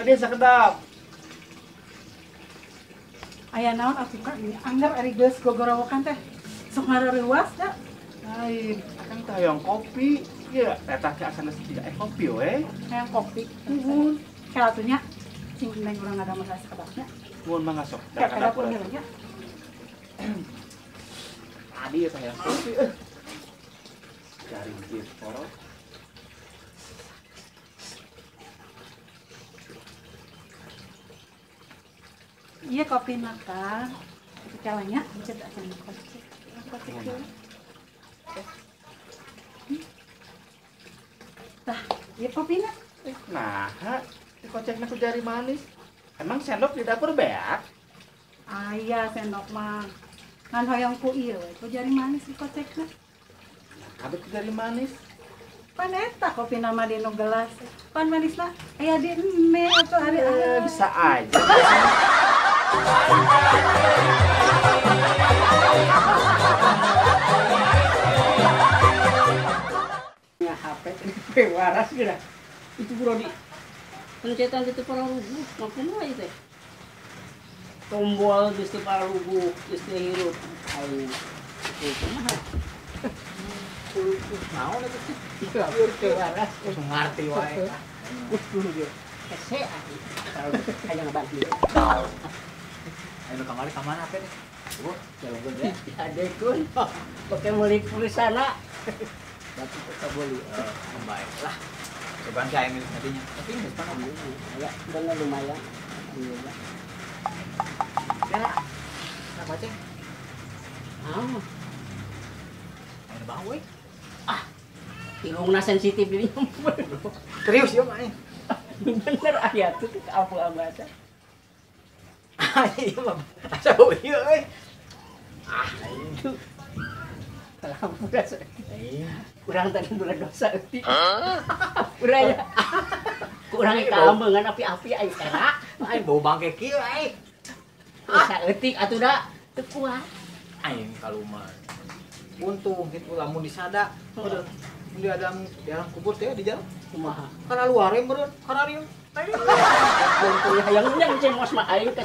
Tadi sakedap. Aya naon atuh Kak ini anggar ari geus gogorowokan teh. Sok ngareuwas da. Lain, akang teh hayang kopi. Ieu eta teh asa geus tiga kopi we. Hayang kopi. Nuhun. Kela atuh nya cing neng urang ngadamel sakedapnya. Nuhun mangga sok. Ka dapur heula nya. Tadi eta hayang kopi. Garing kieu porot. Iya kopi makan, kalanya bisa tak akan kocek, kocek dulu. Tah, iya kopi nak. Nah, dikoceknya ku jari manis. Emang sendok di dapur beak? Ayah sendok mah, ngan hoyong ku iya, ku jari manis dikocekna. Nah, ku jari manis. Pan eta kopi nama di nu gelas. Pan manis lah, aya di mie atau hari bisa aja. Ya HP waras geura. Itu bro di pencetan itu para ruguh, makumaha ieu teh? Tombol geus teu para ruguh, geus teu hirup. Aing kumaha? Naon eta teh? Teu waras, geus ngarti wae. Geus dulu ge. Hese atuh. Hayang ngabantu. Ayo kamari ka mana teh? Oh, jalan deh. Adekun. Pakai meuli pulsana. Batu kita beli membaik lah. Cobaan kayak milik tadinya. Tapi geus pan ya, bener lumayan. Alhamdulillah. Ya. Nah, baceng. Ah. Ayo bau euy. Ah. Irungna sensitif diri. Serius ieu mah. Bener aya tuh apa bahasa. Iya mah asa bau ieu euy. Ah, itu. Alhamdulillah. Kurang tadi bulan dosa eutik. Kurang ya. Kurang kaambeungan api-api aing era. Aing bau bangke kieu aing. Dosa eutik atuh da teu kuat. Aing kaluman. Untung gitu lamun disada. Di dalam kubur teh di jalan. Kumaha? Kana luar meureun, kana rieu. Kumpul hayang nyang cemos mah aing teh.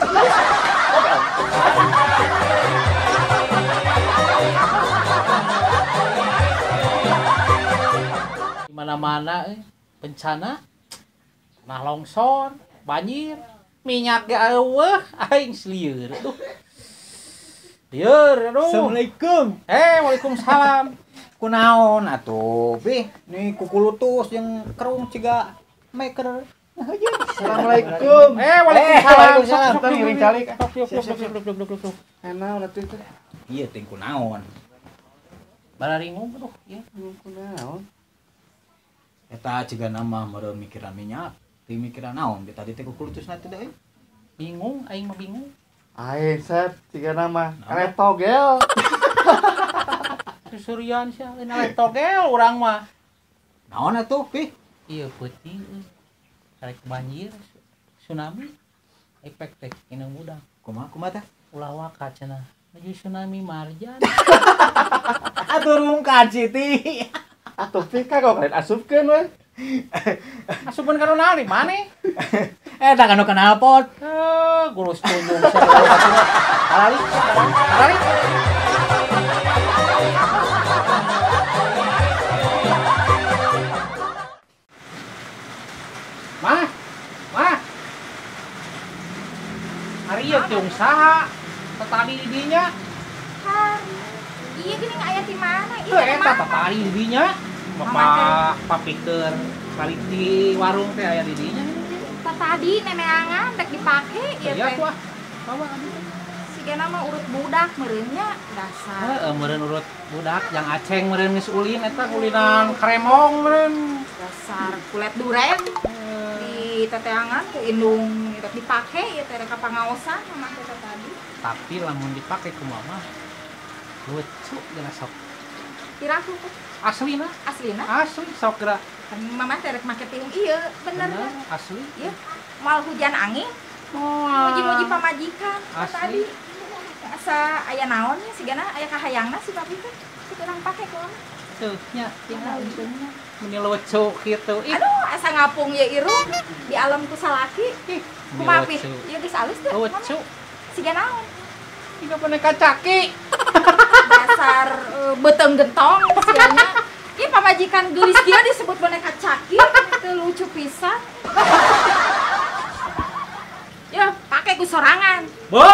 Di mana-mana bencana, tanah longsor, banjir, minyak ge eueuh, aing lieur aduh. Lieur aduh. Assalamualaikum. Waalaikumsalam. Kunaon atuh, bih, nih kukulutus yang kerung ciga maker. Assalamualaikum. Waalaikumsalam. Tong ngiring calik. Sok. Naon atuh teh? Iya teh kunaon. Bararingung aduh, ieu kunaon. Eta ciga nama meureun mikiran minyak, teu mikiran naon teh tadi teh kukulutusna teh deui. Bingung aing mah bingung. Aing sep ciga nama retogel. Susurian sia lain togel urang mah. Naon atuh, Pi? Ieu peuting euy. Karek banjir, tsunami. Efek teh inung budak. Kumaha kumaha teh? Ulah waka cenah. Nuju tsunami marjan. Atuh rungkad Siti. Atuh Pi kagok lain asupkeun we. Asupkeun ka nu naon maneh? Eta kanu knalpot. Gurus tunjung sia. Aralik, aralik. Mah, mah. Ari ieu tiung saha? Tetadi di dinya. Iya gini aya di mana? Ieu eta tetadi di dinya. Bapak papikeun balik di warung teh aya di dinya. Tetadi neneangan rek dipake ieu teh. Iya tuh. Bawa anu. Sigana mah urut budak meureun nya dasar. Heeh, meureun urut budak yang aceng meureun geus ulin eta ulinan kremong meureun. Dasar kulit duren. Di teteangan ku indung rek dipake ieu teh rek pangaosan mama teh tadi. Tapi lamun dipake ku mama lucu geuna sok. Piraku teh? Aslina? Aslina? Asli sok geura. Kan mama teh rek make tiung ieu bener. Asli. Ieu moal hujan angin. Muji-muji pamajikan asli. Tadi. Asa aya naon nya sigana aya kahayangna si papi teh. Cik urang pake ku mama. Tuh nya tinggal meni lucu kitu. Aduh, asa ngapung ye irung di alam ku salaki. Kumaha pi? Ieu geus alus teu? Lucu. Siga naon? Siga boneka caki. Dasar beuteung gentong sianya. Ieu pamajikan geulis kieu disebut boneka caki, teu lucu pisan. Ya, pake ku sorangan. Bu.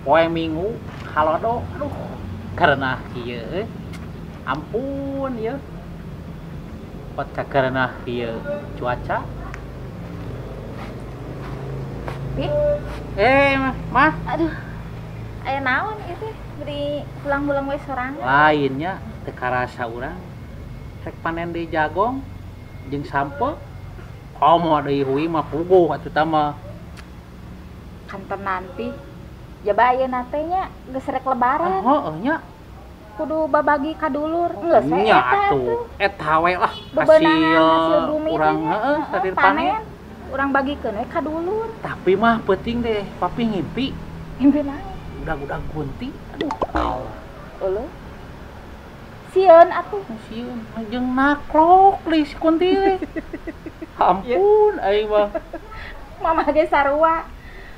Poe Minggu halodo, aduh, karena kieu ampun ieu. Pot karena kieu cuaca. Pi? Mah. Aduh. Aya naon ieu teh? Beri pulang-pulang we sorangan. Lainnya teu karasa urang. Rek panen deui jagong jeung sampe. Komo deui hui mah puguh atuh tah mah. Kantenan pi. Jaba ayeuna teh nya geus rek lebaran. Heueuh nya. Kudu babagi ka dulur. Geus we eta atuh. Eta we lah hasil bumi urang heueuh hasil panen. Urang bagikeun we ka dulur. Tapi mah penting deh, papi ngimpi. Ngimpi naon? Udah-udah gunti. Aduh. Eueuh. Sieun atuh. Sieun jeung naklok li si kunti. Ampun aing mah. Mama ge sarua.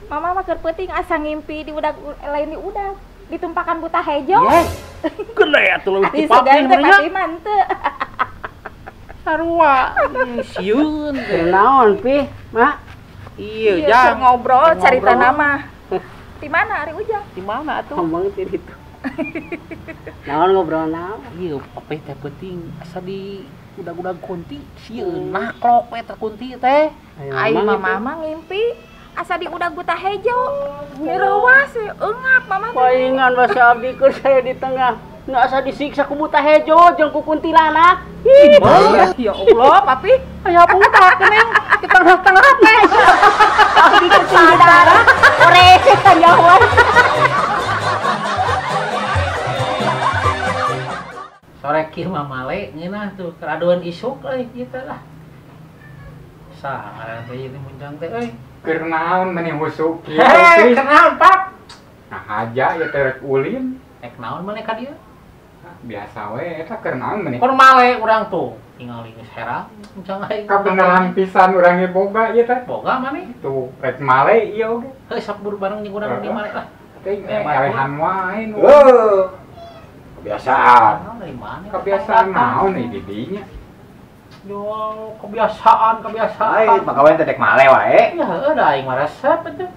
Mama mah keur peuting asa ngimpi di udag lain di udag ditumpakan buta hejo. Yes. Gede atuh leuwih ti papi mah henteu. Sarua sieun teh. Naon pi, Mak? Iya, jang ngobrol carita nama. Di mana ari Ujang? Di mana atuh? Ngomong ti ditu. Naon ngobrol naon? Iya, papi teh peuting asa di udag-udag kunti sieun naklok we teh kunti teh. Ai mama mah ngimpi asa di udag buta hejo. Ngerewas we eungap mama teh. Paingan basa abdi keur saya di tengah. Nu asa disiksa ku buta hejo jeung ku kuntilanak. Ih, ya Allah, papi. Aya buta keneng di tengah-tengah teh. Abdi teh sadar. Ore kanyahoan. Sore kieu mah male ngeunah tuh keraduan isuk euy kieu teh lah. Saha ngaran teh ieu muncang teh euy. Keur naon meni husuk kieu? Heh, keur naon, Pap? Nah aja ieu teh rek ulin. Rek naon maneh ka dieu? Biasa we eta keur naon meni? Keur male urang tuh tingali geus herang muncang aing. Kabeneran pisan urang ge boga ieu teh. Boga maneh? Tuh rek male ieu oge. Heuh sok buru bareng jeung urang di male lah. Teh kalehan wae nu. Heuh. Kebiasaan. Kebiasaan naon ieu di dinya? Yo, kebiasaan. Ai, maka wae teh dek male wae. Ya heueuh da aing mah resep atuh.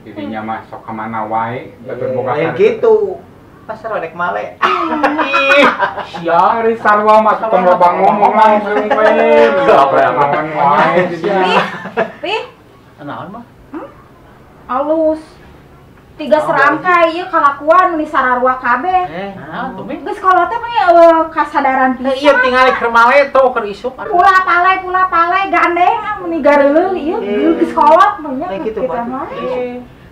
Di dinya mah sok ka mana wae, batur boga. Lain kitu. Pasar dek male. Sia ari sarua mah tong loba ngomong langsung we. Naon wae di dinya. Pi, naon mah? Alus. 3 serangkai ieu kalakuan meni sararua kabeh. Naon tuh mi? Geus kolot teh meni kasadaran pisan. Ieu tingali keur male tuh keur isuk. Pula pale gandeng ah meni gareuleuh ieu geus kolot mah nya. Kitu mah.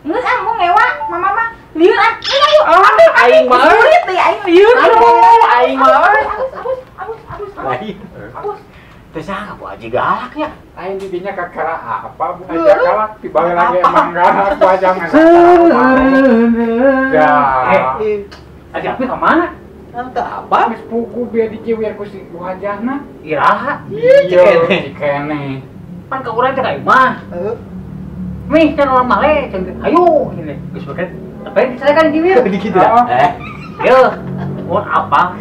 Geus ah mung ngewa mama mah lieur ah. Ayo aing mah. Sulit deui aing lieur. Aing mah. Abus. Lain. Abus. Teu saha Bu Haji galak nya. Aing di dinya kakara apa Bu Haji galak tiba lagi emang galak Bu Haji mah. Ya. Haji Api ka mana? Teu apa? Geus pugu bieu diciwir ku si Bu Hajahna. Iraha. Iya, cikene. Pan ka urang teh ka imah. Heeh. Mih can urang male can ayo gini. Geus bae tapi dicarekan jiwir. Di kitu dah. Yeuh, mun apa?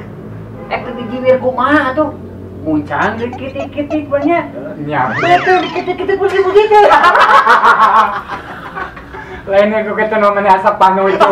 Ek teu dijiwir kumaha atuh? Muncang dikit-dikit banyak. Nya. Betul dikit-dikit begitu. Lainnya gue ketemu namanya asap panu itu.